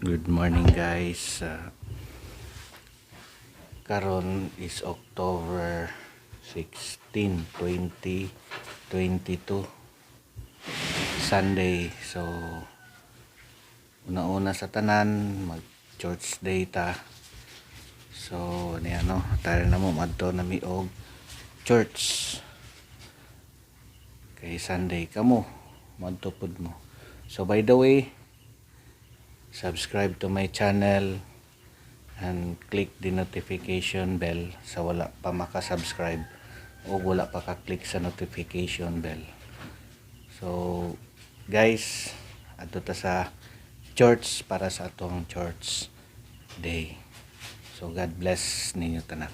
Good morning, guys. Karon is October 16, 2022. Sunday. So una-una sa tanan, mag church day ta. So niya, no, tayo na mo madto na mi og church. Kay Sunday kamo, madto pud mo. So by the way, subscribe to my channel and click the notification bell sa wala pa maka-subscribe o wala pa ka-click sa notification bell. So guys, adto ta sa church para sa atong church day. So God bless ninyo tanan.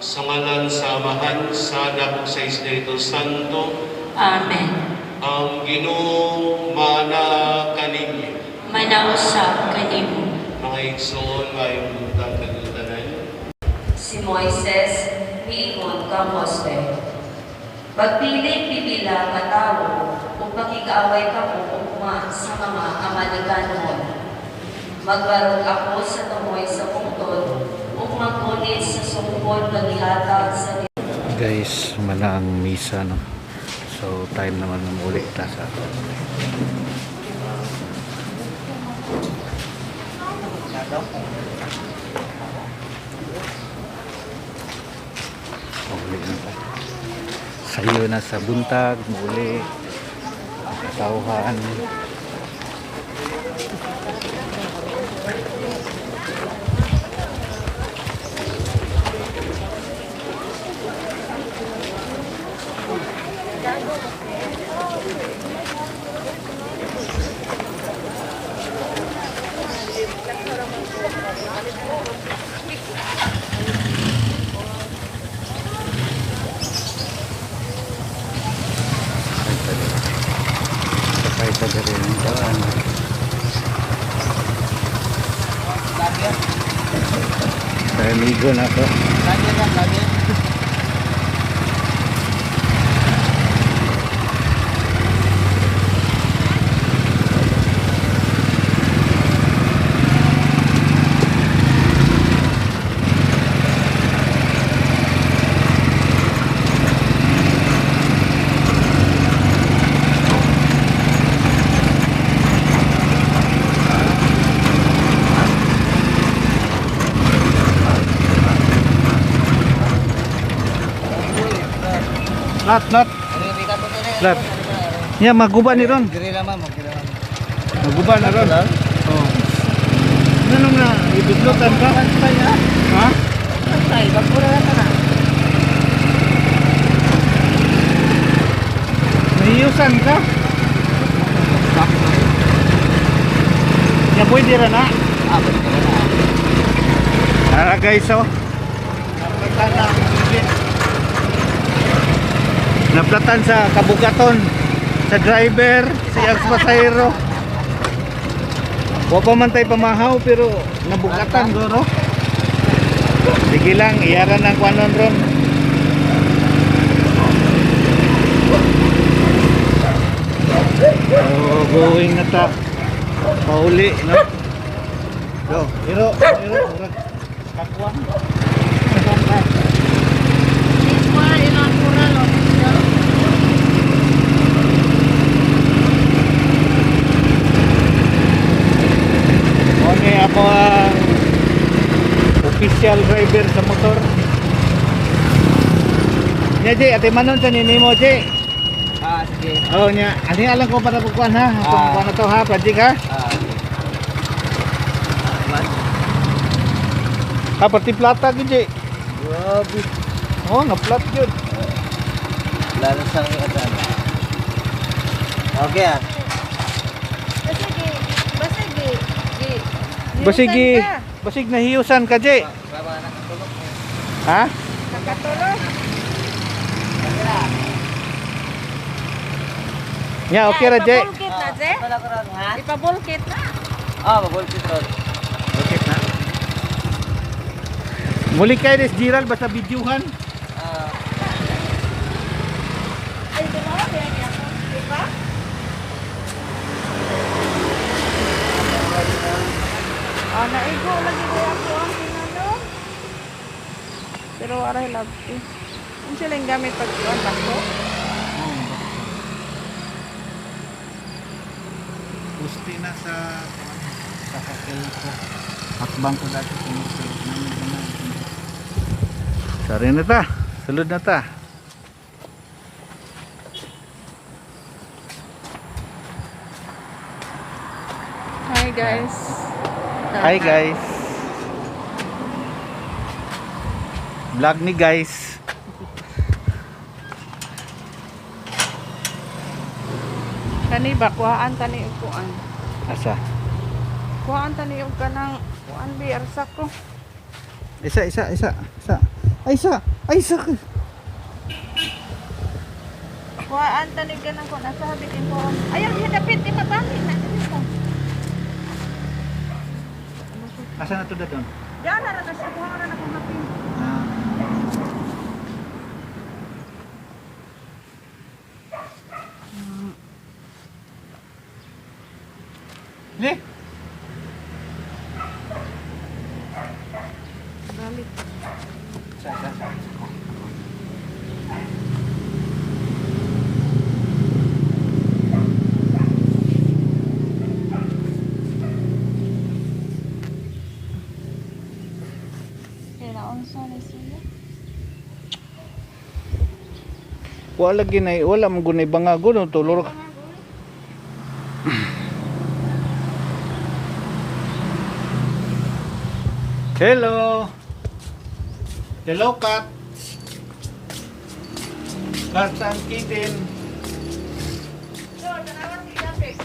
Sa ngalan sa Amahan, sa Anak, sa Espiritu Santo. Amen. Ang Ginoo mana kaninyo. Manausap kanimo. Mga igsoon, maayong buntag kaninyong tanan. Si Moises miingon kang Jose, "Pagpili pipila ka tawo ug makig-away kamo ugma sa mga Amalekanon. Magbarog ako sa tumoy sa pungtod ug maggunit sa sungkod nga gihatag sa Guys, mana ang misa, no. So time naman na muli ta sa ato. Uli na ta. Sayo na sa buntag, muli. Katauhan. Sakay sa diri ng daan. Sa amigo na ako. Lagi na, lagi. Lot, lot. Lot. Ya, maguba ni ron. Diri lang, ma'am, okay lang. Maguba na ron. Oh. Ano na, ibiglotan ka? Ha? Ay, bagpura lang ka na. Nahiyusan ka? Ya, pwede ra na. Ah, pwede ka na. Tara guys, oh. Naplatan na ang bibit. Naplatan sa kabugaton sa driver, si ang pasahero. Wa pa man tay pamahaw pero nabugatan guro. Sige lang, iyaran ang kwanon ron. So, going na ta. Pauli, no? Go, iro, iro, murag kakwang. Okay, ako ang official driver sa motor. Nya, Jay, ate manon sa nini mo, Jay. Ah, sige. Oh, nya, ani alam ko para kukuan ha. Kung Ah. kuan na to ha, project ha. Ah, sige. Man. Ha, pati plata gyud, Jay. Grabe. Oh, na-plat gyud. Lalo sa ano. Okay ah. Basig, basig, gi. Basig, basig nahiyusan ka, Jay. Baba na nakatulog. Ha? Nakatulog. Nya, okay ra, Jay. Ipabulkit na, Jay. Wala ko ron, ha? Ipabulkit na. Ah, mabulkit ron. Muli kay des Giral basta videohan. Ay, tumawa kaya niya ako. Di ba? Ah, naigo lagi ko ako ang tinano. Pero aray love eh. Ano sila yung gamit pag kuan bako? Pusti na sa sa hotel ko. Hakbang ko dati sa hotel. Sorry na ta. Sulod na ta. Hi guys. Hi guys. Vlog ni guys. Kani ba kuhaan tani og kuan. Asa? Kuhaan tani og kanang kuan bi arsa ko. Isa, isa, isa, isa. Ay, isa! Ay, isa! Kuhaan tani kanang kuan asa habit ko. Ayaw dapit di matani na dili ko. Asa na to da doon? Diyan na ra na siya kuha ra na kong hapin. Ah. Le? Balik. Isa, isa, isa. Kaya unsa ni siya? Wala ginay, wala man gunay bangago no tulor. Hello. Hello cat. Cats and kitten. So, tanawan si Japit.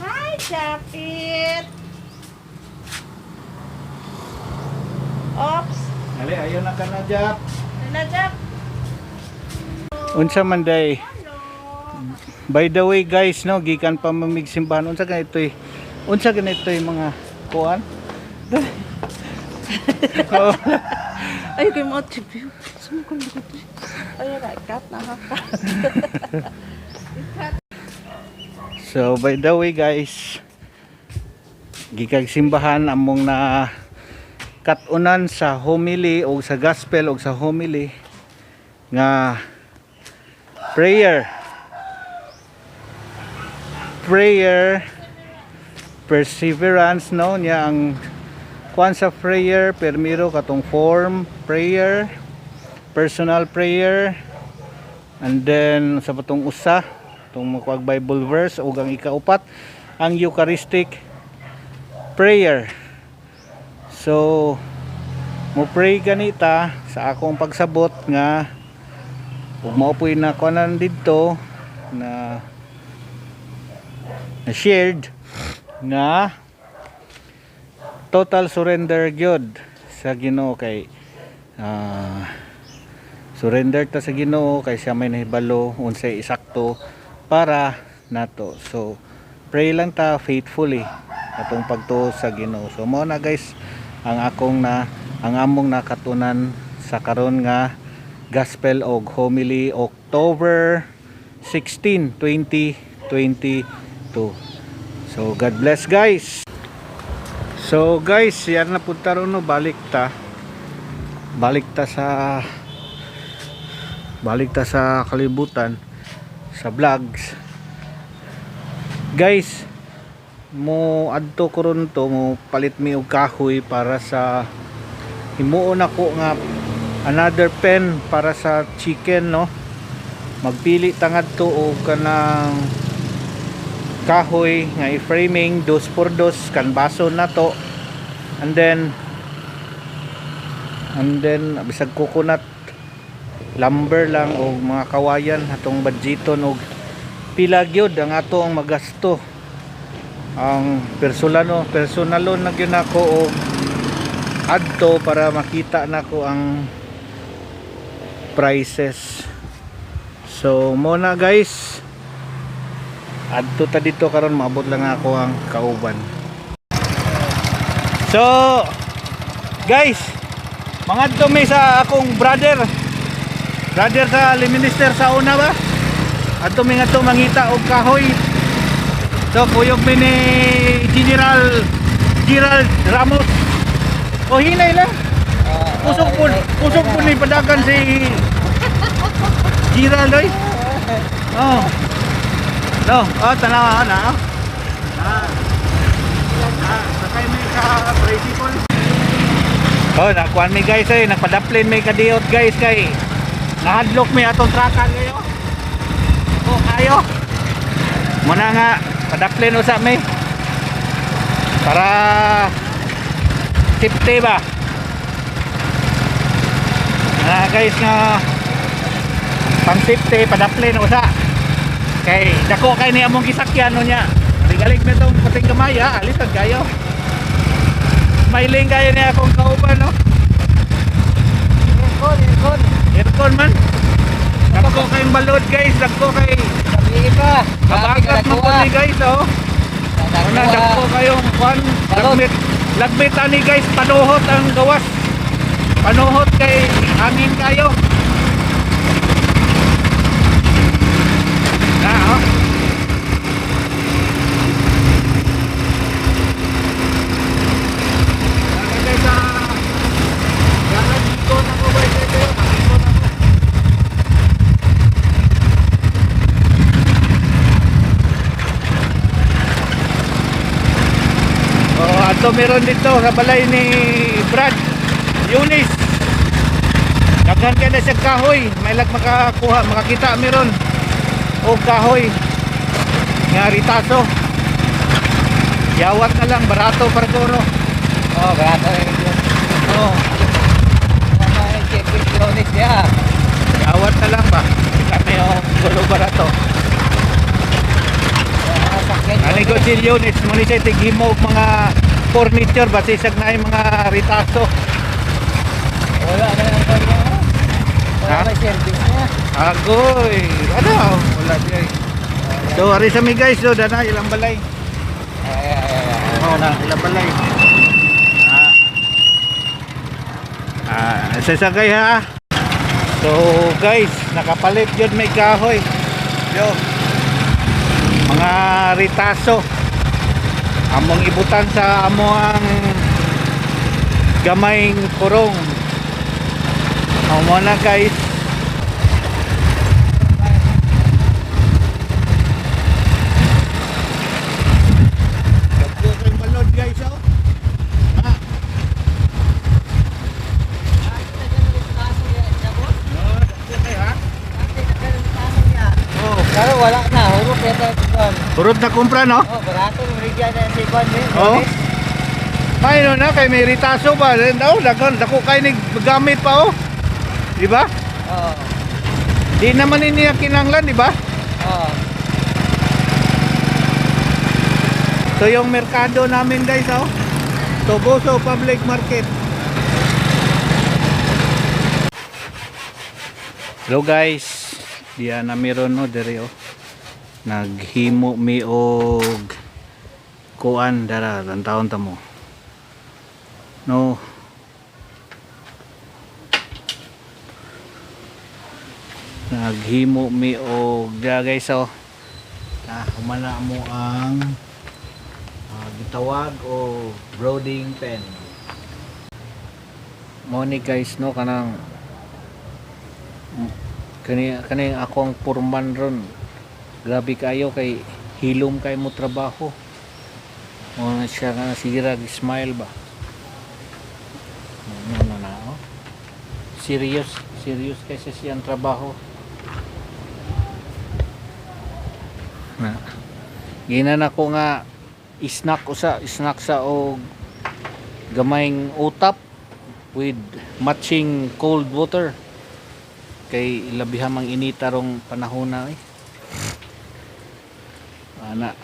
Hi, Japit! Ops! Dali, ayaw na ka na, Jap. Nana, Jap! Unsa man day. By the way guys, no, gikan pa mamig simbahan. Unsa ganito eh? Unsa ganito yung mga kuan? Oh, Ay, kay mo tribute. Sumukon ko to. Ay, ra, cut na ha. So by the way guys, gikan simbahan among na katunan sa homily o sa gospel o sa homily nga prayer, prayer, perseverance, no, niya ang kuan sa prayer permiro katong form prayer, personal prayer, and then sa patong usa tong makuag Bible verse ug ang ikaupat ang Eucharistic prayer. So mo pray ganita sa akong pagsabot nga ug mao po'y nakuanan didto na na shared nga total surrender gyud sa Ginoo kay surrender ta sa Ginoo kay siya may nahibalo unsay isakto para nato. So pray lang ta faithfully atong pagtuo sa Ginoo. So mao na guys ang akong na ang among nakatunan sa karon nga gospel og homily, October 16, 2022. So God bless guys. So guys, yan na punta ron no, balik ta. Balik ta sa kalibutan sa vlogs. Guys, mo adto ko ron to, mo palit mi og kahoy para sa himuon ako nga another pen para sa chicken, no. Magpili tangad to og kanang kahoy nga i-framing dos por dos kanbaso na to, and then bisag coconut lumber lang o mga kawayan atong budgeton og pila gyud ang ato ang magasto. Ang personalo personalon na gyud nako og adto para makita nako ang prices. So mo na guys, adto ta dito karon, maabot lang ako ang kauban. So, guys, mangadto mi sa akong brother. Brother sa minister sa una ba? Adto mi ngadto mangita og kahoy. So, kuyog mi ni General Gerald Ramos. O hinay lang. Kusog po ni padagan si Gerald oy. Oh. No, oh, tanawa na. Oh. Ah. Ah, sakay mi sa tricycle. Oh, nakuan mi guys ay, nagpadaplin mi kadiot guys kay nahadlok mi atong trakan kayo. Oh, kayo. Muna nga padaplin usa mi. Para safety ba? Na guys nga pang safety padaplin usa. Kay dako kay ni among gisakyan no niya. Ligalig mi tong puting gamay ha, alisan kayo. Smiling kayo niya akong kauban no. Aircon, aircon. Aircon man. Dako kayong balod guys, dako kay Sabi pa. kabagat man po ni guys oh. Una dako kayong kwan, Balod. lagbit. Lagbit ani guys, panuhot ang gawas. Panuhot kay hangin kayo. Na oh. Dako guys, ah. Dahan ko na ko guys, kayo, makikon ako. Oh, ato meron dito sa balay ni Brad Yunis. Daghan kay na siya kahoy, may lag makakuha, makakita meron og kahoy nga ritaso. Yawat na lang barato para guro. Oh, barato yung Oh, mga service unit niya. yawat na lang ba. Kami oh, gulo barato. Mga sakyan. Ani ko si Yunis, mo ni siya tighimo og mga furniture basi sag na yung mga ritaso. Wala na yung kanya. Wala Ha? na service niya. Agoy, ano? Wala siya. Eh. So, ari sa mi guys, so dana ilang balay. Ay, ay, ay, ay. Oo na, ilang balay. Ah. Ah, sasakay ha. So, guys, nakapalit yun may kahoy. Yo. Mga ritaso. Among ibutan sa amo ang gamayng kurong. Amo na guys. Dagko kay balod guys oh. Ha. No, dagko kay ha. Oh, Pero wala na, hurot yata yung kwan. Hurot na kumpra no? Oh, barato yung rigya na si kwan. eh. Oo. May no na kay may ritaso ba? Oh, daghan dako kay ni gamit pa oh. Di ba? Oo. Di naman ini niya kinanglan, di ba? Oo. So yung merkado namin guys oh. Toboso Public Market. Hello guys. Diya na meron no dere oh. Naghimo mi og kuan dara tantawon ta mo. No. Naghimo mi og diya guys oh. Ah, humana mo ang gitawag o brooding pen. Mo ni guys no kanang kani kani ako ang purman ron. Grabe kayo kay hilom kay mo trabaho. Mo na siya nga sige ra smile ba. No no na oh. Serious, serious kay sa siyang trabaho. Na. Ginan ako nga snack usa, snack sa og gamayng utap with matching cold water kay labiha mang inita rong panahon na eh. Ana.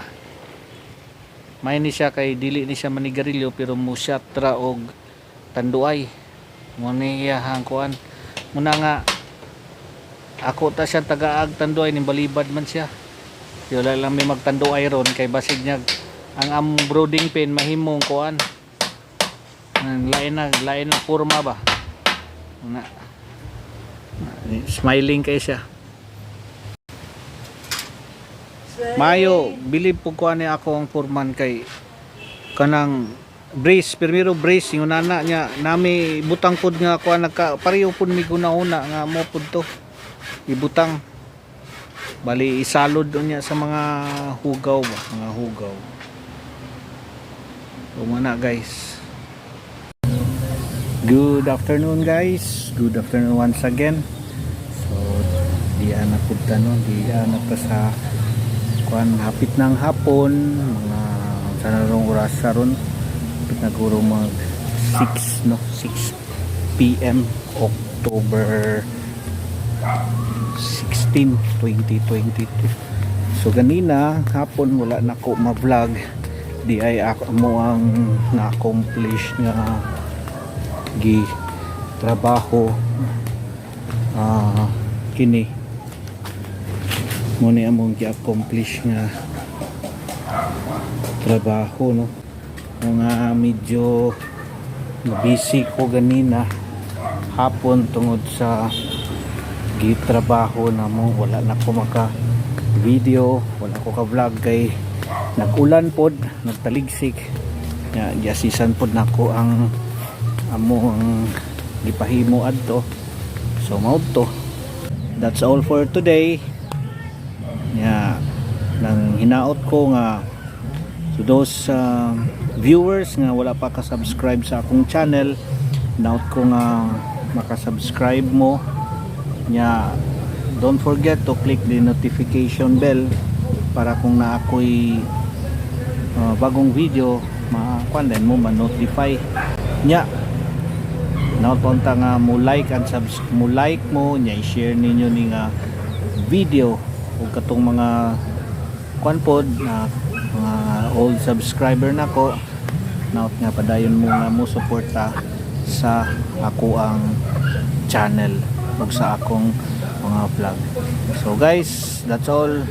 May ni siya kay dili ni siya manigarilyo pero mo shot ra og tanduay. Mo ni iyahang kuan. Muna nga ako ta siya tagaag tanduay ning balibad man siya. Di wala lang may magtanduay ron kay basig niya ang among brooding pen mahimong kuan. Ang lain na porma ba? Na. Smiling kay siya. Mayo, bilib po ko ani ako ang foreman kay kanang brace, primero brace yung nana niya nami butang pud nga ako nagka pareho pud mi guna-una nga mo pud to ibutang, bali isalod unya sa mga hugaw ba, mga hugaw. So na, guys. Good afternoon, guys. Good afternoon once again. So di na pud ta, no, di na ta sa kuan, hapit ng hapon, mga sa narong oras ron, hapit na guro mag 6, no, 6 p.m., October 16, 2022. So ganina hapon wala na ko ma-vlog di ay ako mo ang na-accomplish nga gi trabaho. Kini mo ni among gi-accomplish nga trabaho, no, nga medyo busy ko ganina hapon tungod sa gitrabaho na mo. Wala na ko maka video, wala ko ka vlog kay nag-ulan pod, nagtaligsik nya. Giasisan pod nako ang amo ang gipahimo adto. So mao to, that's all for today. Nya nang hinaot ko nga to those viewers nga wala pa ka-subscribe sa akong channel, hinaot ko nga maka-subscribe mo. Nya don't forget to click the notification bell para kung naa ko'y bagong video, makuan din mo, ma-notify. Nya hinaot pa unta nga mo like and subs mo like mo, nya i-share ninyo ni nga video ug katong mga kuan pod na mga old subscriber nako, hinaot nga padayon mo nga mo suporta sa ako ang channel ug sa akong mga vlog. So guys, that's all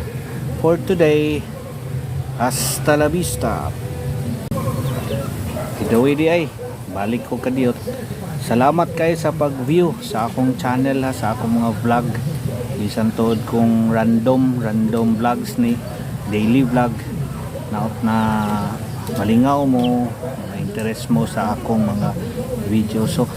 for today. Hasta la vista. Either way di ay, balik ko kadiyot. Salamat kay sa pag-view sa akong channel ha, sa akong mga vlog. Bisan tuod kong random, random vlogs ni, daily vlog. Hinaot na malingaw mo, ma-interest mo sa akong mga video. So,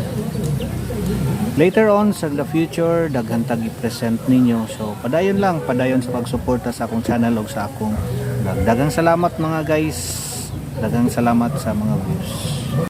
later on sa the future, daghan tag i-present ninyo. So, padayon lang, padayon sa pagsuporta sa akong channel ug sa akong vlog. Daghang salamat, mga guys. Daghang salamat sa mga views.